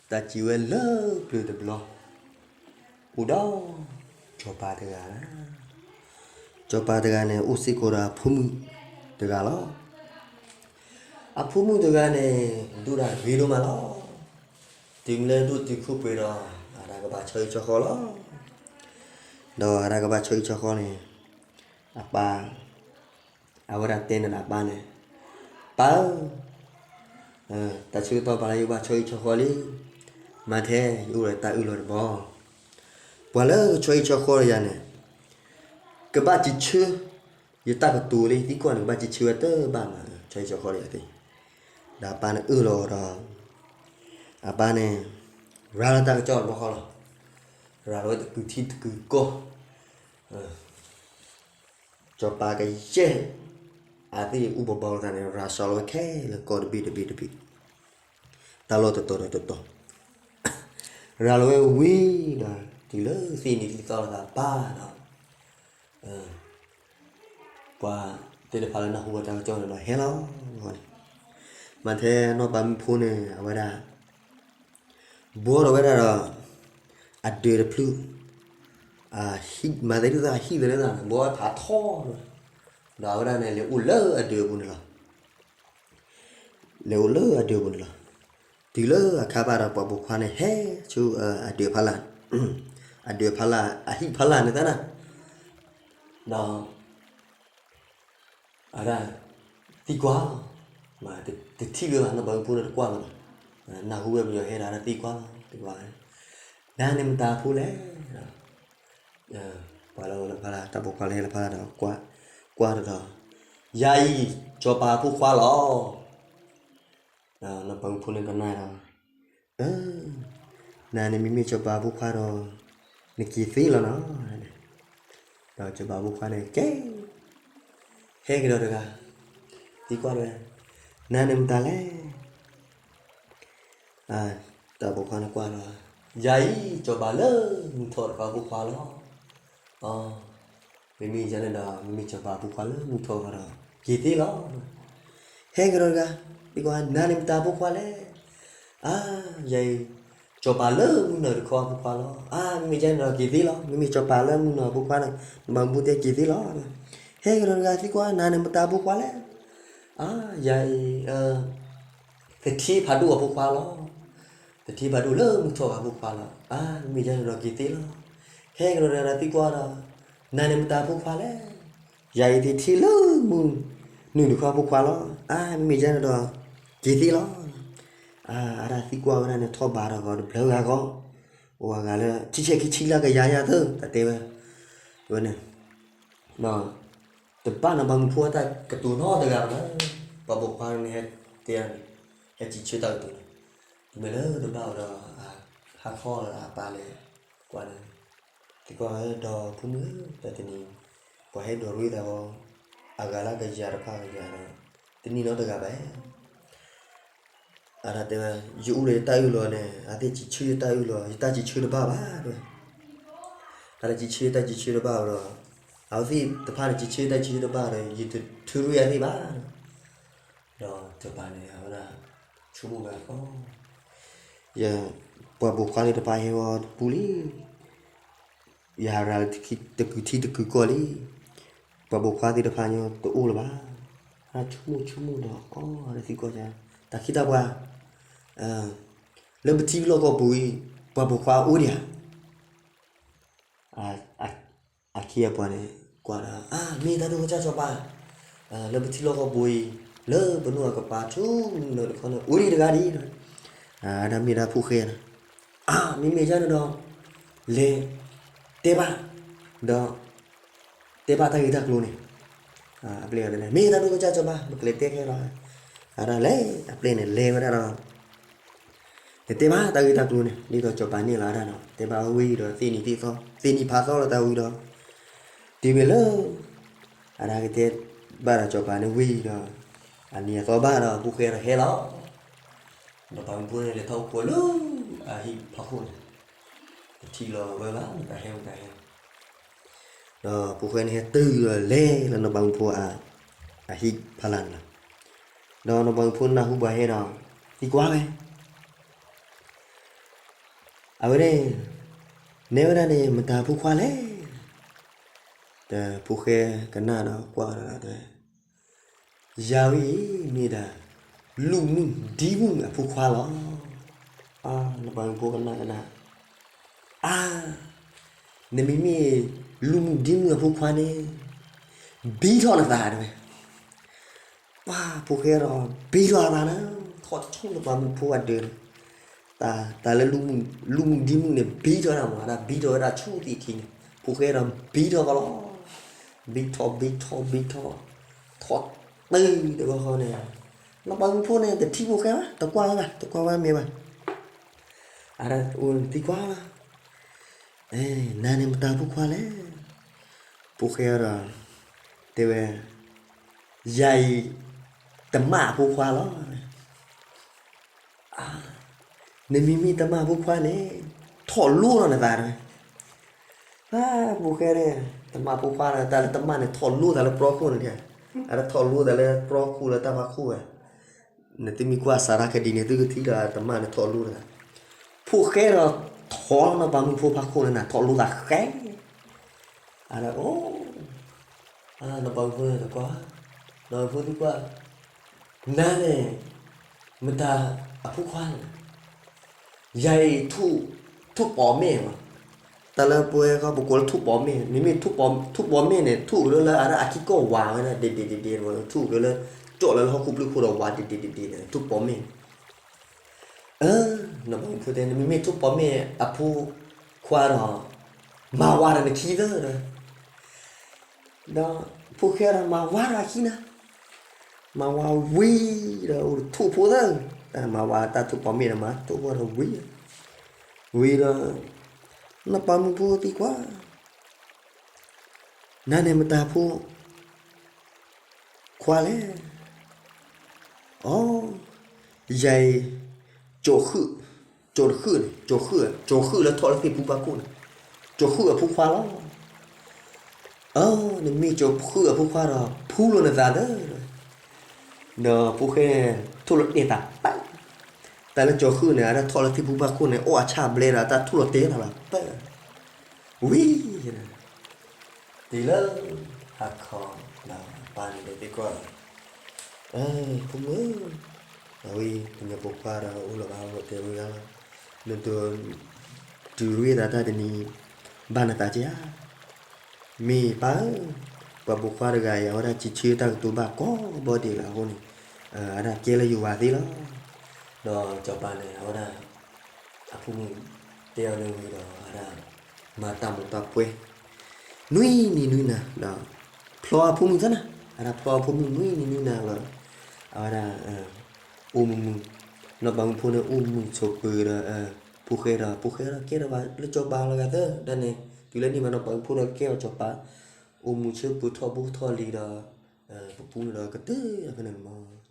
တၢ်စံးဝဲလၢပျၢၤတဘျီ, အိၣ်ဒီးစီၤပၤတဂၤလီၤ. စီၤပၤတဂၤန့ၣ် အိၣ်စ့ၢ်ကီးဒီးအဖိမုၣ်တဂၤလီၤ. အဖိမုၣ်တဂၤန့ၣ် ဒိၣ်တၢ်ဂ့ၤဒိၣ်မးလီၤ. တုၤမ့ၢ်လၢဒိၣ်တုာ်ခိၣ်ပှဲၤဒီး အဝဲဒၣ်ကဘၣ်ဆီဟံၣ်ဆီဃီလီၤ. ဒီးအဝဲဒၣ်ကဘၣ်ဆီဟံၣ်ဆီဃီန့ၣ် အပၢ် အဝဲဒၣ်တဲန့ၣ်ဒီးအပၢ်န့ၣ်, ပၢ်ဧၢ, တၢ်ဆၢကတီၢ်ဘၣ်လၢယကဘၣ်ဆီဟံၣ်ဆီဃီလံ. မ့ၢ်ထဲယအိၣ်ဒီးတၢ်အၢၣ်လီၤတဘီ, ပှၤလၢကဆီဟံၣ်ဆီဃီဒီးယၤန့ၣ် ကဘၣ်စံးဆၢယတၢ်ကတိၤလံ, သံကွၢ်န့ၣ် ကဘၣ်စံးဆၢဝဲတဘၣ်မး ဆီဟံၣ်ဆီဃီဒီးယၤသ့. ဒီးအပၢ်န့ၣ်အၢၣ်လီၤဒီး အပၢ်န့ၣ် ရၤလီၤတၢ်ကစီၣ်တဘျီဃီလီၤ. ရၤလီၤဝဲတကုာ်ထံတကုာ်ကီၢ်, စီၤပၤကယဲၢ် အသ့ၣ်အူဘီဘီလိာ်သးန့ၣ် ရၤလီၤဝဲခဲလၢာ်ကီၢ်တဘ့ၣ်တဘ့ၣ်တဘ့ၣ်, တၢ်လီၢ်တတီၤဒီးတတီၤ, ရၤလီၤဝဲဝံၤဒီး တုၤလၢသ့ၣ်နံၤသ့ၣ်သီလိာ်သးဘၣ်ဒီး ပှၤသ့ၣ်တဖၣ်လၢနၢ်ဟူဝဲတၢ်ကစီၣ်န့ၣ်ဒီးဟဲလီၤန့ၣ်, မ့ၢ်ထဲနီၢ်ပၤမုၣ်ဖိန့ၣ် အဝဲဒၣ် ဘှီထီၣ်ဝဲဒၣ်ဒီး အဒၢးတဖျၢၣ်, မၤသးဒ်သိးအဟံၣ်သးလၢသးန့ၣ် ဘှီဖးထီ, ဒီးအဝဲဒၣ်န့ၣ် လဲၤအိၣ်လၢအဒၢးအပူၤန့ၣ်လီၤ. လဲၤအိၣ်လၢအဒၢးအပူၤန့ၣ်လီၤ. တုၤလၢအခါဘၣ်ဒီး ပှၤပိာ်ခွါန့ၣ်ဟဲဆူအဒၢးဖီလာ်, အဒၢးဖီလာ် အဟံၣ်ဖီလာ်န့ၣ်သ့ၣ်န့ၣ်, ဒီး အဝဲဒၣ်သံကွၢ်လီၤ, တထံၣ်လၢၤဘၣ် နီၢ်ပၤမုၣ်ဖိန့ၣ်တကွၢ်လၢၤဘၣ်, နၢ်ဟူဝဲပယီၤဟဲဒီး အဝဲဒၣ်သံကွၢ်လီၤ, သံကွၢ်, နၤန့ၣ်မတၤဖိလဲၣ်, ပှၤလၢအအိၣ်လၢဖီလာ် တၢ်ပိာ်ခွါလၢဟဲလၢဖီလာ်ဒီး ကွၢ်တဒီး, ယၤအံၤ စီၤပၤအဖိခွါလီၤ. နီၢ်ပၤမုၣ်ဖိန့ၣ်ကနၣ်ဒီး, အၢ, နၤန့ၣ်မ့မ့ၢ်စီၤပၤအဖိခွါဒီး နက့ၤသ့လီၤနီၤ, ဒီးစီၤပၤအဖိခွါန့ၣ်ကဲ ဟဲကဒီးတဂၤ, သံကွၢ်ဝဲ, နၤန့ၣ်မတၤလဲၣ်. တၢ်ပိာ်ခွါန့ၣ်ကွၢ်လီၤ, ယၤအံၤ စီၤပၤလၢမုၢ်ထီၣ်တခီအဖိခွါလီၤ. အၢ, မ့မ့ၢ်ယၤန့ၣ်ဒီး မ့မ့ၢ်စီၤပၤအဖိခွါလၢမုၢ်ထီၣ်တခီဒီး က့ၤသ့လီၤ. ဟဲကဒီးတဂၤ, သံကွၢ်ဝဲ နၤန့ၣ်မတၤအဖိခွါလဲၣ်. အၢ, ယၤအံၤ စီၤပၤလၢမုၢ်နၤတခီအဖိခွါလီၤ. အၢ, မ့မ့ၢ်ယၤန့ၣ်ဒီးက့ၤသ့လီၤ. မ့မ့ၢ်စီၤပၤလၢမုၢ်နၤအဖိခွါန့ၣ် နီၢ်ပၤမုၣ်ဖိတဲက့ၤသ့လီၤ. ဟဲကဒီးတဂၤသံကွၢ် နၤန့ၣ်မတၤအဖိခွါလဲၣ်. အၢ, ယၤအံၤ သထ့ဖးဒိၣ်အဖိခွါလီၤ. သထ့ဖးဒိၣ်လၢမုၢ်ထီၣ်အဖိခွါလီၤ. အၢ, မ့မ့ၢ်ယၤန့ၣ်ဒီးက့ၤသ့လီၤ. ဟဲကဒီးတဂၤဒီးသံကွၢ်ဒီး, နၤန့ၣ်မတၤအဖိခွါလဲၣ်. ယၤအံၤသထ့လၢမုၢ်နုာ်တခီအဖိခွါလီၤ. အၢ, မ့မ့ၢ်ယၤန့ၣ်ဒီး က့ၤသ့လီၤ. အၢ, အဝဲဒၣ်သံကွၢ်ဝဲဒၣ်န့ၣ် ထီၣ်ဘးဒီးဂီၤတဘျုးဂၤဂီၢ်, အိၣ်အဂၤလၢ ဆံဆဲခံဆံလၢကယၤယၤသၢ တၢ်တဲဝဲ, ဝဲန့ၣ် တဘၣ်နီၢ်ပၤမုၣ်ဖိအတၢ်ကတိၤနီတဂၤဘၣ်လၢ ပှၤပိာ်ခွါန့ၣ်ဟဲတဲန့ၣ်, ဟဲစံးဆၢတၢ်ကတိၤန့ၣ်, မ့ၢ်လၢတဘၣ်ဝဲဒီး ဟးခီလၢအပၢ်လဲၤကွၢ်န့ၣ်, သံကွၢ်ဝဲဒီးဖိမုၣ်ဧၢ တၢ်တနံၤ ပှၤဟဲဒိးရ့သးဂီၢ် အဂၤလၢကယၤတဖၣ်ကယၤဒီး တန့ၢ်နီတဂၤဘၣ်. အဝဲဒၣ်တဲဝဲ ယအိၣ်ဒီးယတၢ်အၢၣ်လီၤန့ၣ် အဝဲသ့ၣ်စံးဆၢယတၢ်အၢၣ်လီၤ ယတၢ်စံးဆၢတဘၣ်ဘၣ်တဲဝဲ, အဝဲသ့ၣ်စံးဆၢယတၢ်စံးဆၢတဘၣ်ဘၣ်ဒီး အဝဲသ့ၣ်တဖၣ်န့ၣ် စံးဆၢယတၢ်စံးဆၢတဘၣ်ဒီး ယတထုးရ့အဝဲသ့ၣ်ဘၣ်. ဒီးစီၤပၤန့ၣ် အဝဲဒၣ်ဆိကမိၣ်ဝဲအသီ, ယ ပှၤပိာ်ခွါသ့ၣ်တဖၣ်ဟဲဝဲတပူၤလံ, ယဟးရၤလၢတကုာ်ထံတကုာ်ကီၢ်လံ, ပှၤပိာ်ခွါသ့ၣ်တဖၣ်ညါတအိၣ်လၢၤဘၣ်. အဝဲဒၣ်ဆိကမိၣ်ဆိကမိၣ်ဒီး အီ သံကွၢ် တၢ်ခ့တၢ်ပှၤ လၢပထံလီၢ်ကီၢ်ပူၤအံၤ ပှၤပိာ်ခွါအိၣ်ဒံးဧါ. အခ့အပှၤန့ၣ် ကွၢ်ဒီး အါ မ့ၢ်တၢ်ဒိၣ်ကစၢ်စီၤပၤ, လၢပထံလီၢ်ကီၢ်ပူၤအံၤ လၢပနီၢ်အကပၤထူနၢၤတခီန့ၣ် အိၣ်ဒံးတဂၤဒံး, အဝဲဒၣ်မ့ၢ်ဒၣ်ဖိၣ်ဃဲန့ၣ်, အါ မ့မ့ၢ်ယါန့ၣ်ဒီး လဲၤတဲဘၣ်, ဒီး တဲဘၣ်တၢ်ဂ့ၢ်တၢ်ကျိၤန့ၣ်, အပျဲၢ်အီၤန့ၣ် မ့ၢ်တၢ်ဒိၣ်ကစၢ်စီၤပၤ ပကလဲၤတဲခဲလီၤ, အဝဲဒၣ်လဲၤ အပျဲၢ်န့ၣ်လဲၤဝဲဒၣ်ဒီး လဲၤတဲဘၣ်တၢ်ဂ့ၢ်တၢ်ကျိၤန့ၣ် ဒ်သိးစီၤပၤန့ၢ်လီၤဝဲဒၣ်ဒီး တဲဘၣ်ဝဲဝံၤဒီး သ့ၣ်နံၤသ့ၣ်သီ သ့ၣ်နံၤဖးသီလီၤတၢ်ဝံၤဒီး တုၤမ့ၢ်လၢ အဝဲဒၣ်ကတဲဘၣ်ဒီးစီၤပၤန့ၣ်ဝံၤဒီး အနံၤအသီဘၣ်ဒီး ဖိၣ်ဃဲဒီးဟဲလီၤ, ဒီးပှၤမုၣ်ဖိန့ၣ်လဲၤထီၣ်အိၣ်ခိးလၢအဟံၣ်ဖီခိၣ်န့ၣ်, တထံၣ်လီၤဝဲဘၣ် မတၤဟဲမတၤဟဲ ဒီးဖိၣ်ဃဲန့ၣ်ဟဲတုၤဒီးလဲၤလၢနီၢ်ပၤမုၣ်ဖိအဟံၣ်ဖီလာ်န့ၣ်လီၤ. ဒီးနီၢ်ပၤမုၣ်ဖိနၢ်ဟူပှၤဟဲဒီး သံကွၢ်ဝဲ, အဝဲန့ၣ်, နဲဝဲဒၣ်န့ၣ် မတၤဖိခွါလဲၣ်. ဒီးဖိၣ်ဃဲကနၣ်ဒီးကွၢ်ဒီးတဲ, ယၤဝဲအံၤမ့ၢ်ဒၣ် လူၣ်မုၢ်ဒံမုၢ်အဖိခွါလီၤ. နီၢ်ပၤမုၣ်ဖိကနၣ်ကနၣ်, အါ, နမ့မ့ၢ်လူၣ်မုၢ်ဒံမုၢ်အဖိခွါန့ၣ်, ဘံထီၣ်နသးတဲဝဲ. ပှၤဖိၣ်ဃဲဒီး ဘံထီၣ်အသးန့ၣ်, ထီၣ်တဆူၣ်နီၢ်ပၤမုၣ်ဖိအဒၢးန့ၣ်, တၢ်လၢ လူၣ်မုၢ်ဒံမုၢ်န့ၣ် ဘံထီၣ်ဒၣ်မး ဒၣ်ဘံထီၣ်ဝဲဒၣ်ဆူၣ်သံးထံန့ၣ်, ဖိၣ်ဃဲဒီးဘံထီၣ်ကလီၤ. ဘံထီၣ်ဘံထီၣ်ဘံထီၣ်, ထီၣ်တုၤတဘျီဃီန့ၣ်, နီၢ်ပၤမုၣ်ဖိန့ၣ် တထံၣ်ဖိၣ်ဃဲဘၣ်, တကွၢ်ဝဲဘၣ်, တကွၢ်ဝဲမ့ၢ်ဘၣ်. အဝဲသံကွၢ်လီၤ, နၤန့ၣ်မတၤဖိခွါလဲၣ်. ဖိၣ်ဃဲဒီး တဲဝဲ, ယၤအံၤ တမၣ်အဖိခွါလီၤ. နမ့မ့ၢ်တမၣ်ဖိခွါန့ၣ်, ထီၣ်လိဒီးနသးတဲဝဲ. ဖိၣ်ဃဲန့ၣ်, တမၣ်ဖိခွါလီၤ, တၢ်လၢတမၣ်န့ၣ် ထီၣ်လိသးလၢပြီခိၣ်န့ၣ်, အတၢ်ထီၣ်လိသးလၢပြီခိၣ်လၢတၢ်ဖးခိၣ်ဝဲ. နသုမ့ၢ်ကွၢ်စးထီၣ်ကဒံန့ၣ် သုကထံၣ်ဒီးတမၣ်န့ၣ်ထီၣ်လိသး. ဖိၣ်ဃဲဒီးထီၣ်နီၢ်ပၤမုၣ်ဖိဖးခိၣ်န့ၣ် နၤထီၣ်လိသးဃဲ. အအိၣ်, နီၢ်ပၤမုၣ်ဖိန့ၣ်တကွၢ်, နီၢ်ပၤမုၣ်ဖိသံကွၢ်, နၤန့ၣ် မတၤအဖိခွါလဲၣ်. ယၤအံၤ ထူၣ်ပိာ်မ့ၣ်မး, တၢ်လၢပဝဲဃီပကိးလၢထူၣ်ပိာ်မ့ၣ်, မ့မ့ၢ်ထူၣ်ပိာ်မ့ၣ်န့ၣ် ထူၣ်ကလၢလၢအဒၣ်အခံကီၢ်ဝးဝဲဒၣ်ဒ့ဒ့ဒ့ဒ့, ထူၣ်ကလၢ ကၠီၣ်လၢလၢဟီၣ်ခိၣ်ဘျုးခိၣ်ဒီးဝးဒ့ဒ့ဒ့ဒ့န့ၣ် ထူၣ်ပိာ်မ့ၣ်န့ၣ်. နီၢ်ပၤမုၣ်ဖိတဲ နမ့မ့ၢ်ထူၣ်ပိာ်မ့ၣ်အဖိခွါဒီး မၤဝၤဒီးနခံသၢဒီး, ဒီးဖိၣ်ဃဲဒီးမၤဝၤဒီးအခံနၤ, မၤဝၤဝံၤဒီးအိၣ်ထူၣ်ဖိသၢ, တၢ်မၤဝၤတၢ်ထူၣ်ပိာ်မ့ၣ်ဒီးမၤထူၣ်ဖိဒီးဝံၤ, ဝံၤဒီး နီၢ်ပၤမုၣ်ဖိသံကွၢ်, နၤန့ၣ်မတၤဖိခွါလဲၣ်. အိ, ယၤအံၤ ကၠီၤဃုၣ်, ကၠီၤဃုၣ်န့ၣ်, ကၠီၤဃုၣ်, ကၠီၤဃုၣ်လၢထီၣ်လၢသ့ၣ်ဖူဘၣ်ခိၣ်န့ၣ်, ကၠီၤဃုၣ်အဖိခွါလီၤ. အၢ, နမ့ၢ်ကၠီၤဃုၣ်အဖိခွါဒီး ဖူလိာ်နသးသၢ, ဒီးဖိၣ်ဃဲ ထိၣ်လီၤတဲာ်သးပၢ်, တၢ်လၢကၠီၤဃုၣ်န့ၣ် အတၢ်ထီၣ်လၢသ့ၣ်ဖူဘၣ်ခိၣ်န့ၣ် အိၣ်အဆၣ်ဘျဲဒီး တၢ်ထိၣ်လီၤတဲာ်သးလီၤပၢ်, ဝံၤ တုၤလၢဟါခီဒီး ပၢ်န့ၣ်ဒီးသံကွၢ်လီၤ, ဖိမုၣ်ဧၢ, အဝဲ ပညိၣ်ပိာ်ခွါဒီးအိၣ်လီၤဘၣ်အိၣ်လီၤတဲာ်ဝဲဒၣ်လီၤ, နဒိး တုၤဝံသးတၢ်တနံၤ ဘၣ်နသးကဲဧါ. မ့ၢ်ပၢ်ဧၢ, ပှၤပိာ်ခွါတဂၤအံၤ အဝဲဒၣ်စံးဆၢတၢ်ကတိၤဘၣ်ကိးဘီဒဲးလီၤအဃိန့ၣ်, အဝဲဒၣ်ကဲလၢယဝၤသ့လီၤ. ဒီးစီၤပၤန့ၣ် အဝဲဒၣ် အဖိမုၣ်တဲအီၤန့ၣ်ဝံၤဒီး အဝဲဒၣ် မၤတၢ်မိၢ်တၢ်ပှဲၤ နွံနံၤနွံနၤဒီး ဖျီအဖိမုၣ်သၢနၤ, အဝဲဒၣ်ဖျီအဖိမုၣ်နွံနံၤနွံနၤလီၤ. အဝဲဒၣ် အိၣ်မုာ်မုာ်, နီၢ်ပၤမုၣ်ဖိန့ၣ် အိၣ်မုာ်ဆိးပၢၤဒီး ဖိၣ်ဃဲဒီး ဖိၣ်ဃဲဒီးကဲထီၣ်ဘၣ်လၢစီၤပၤလီၤဂာ်သၢ, ဒီးန့ၣ် တုၤလၢန့ၣ်ဘၣ် နီၢ်ပၤမုၣ်ဖိဒီးကဲထီၣ်စီၤပၤ, အိၣ်မုာ်ဆိးပၢၤထီၣ်ဘိထီၣ်လံၤဒီး ပပူန့ၣ်ဒီးကတၢၢ်ဖဲန့ၣ်န့ၣ်မး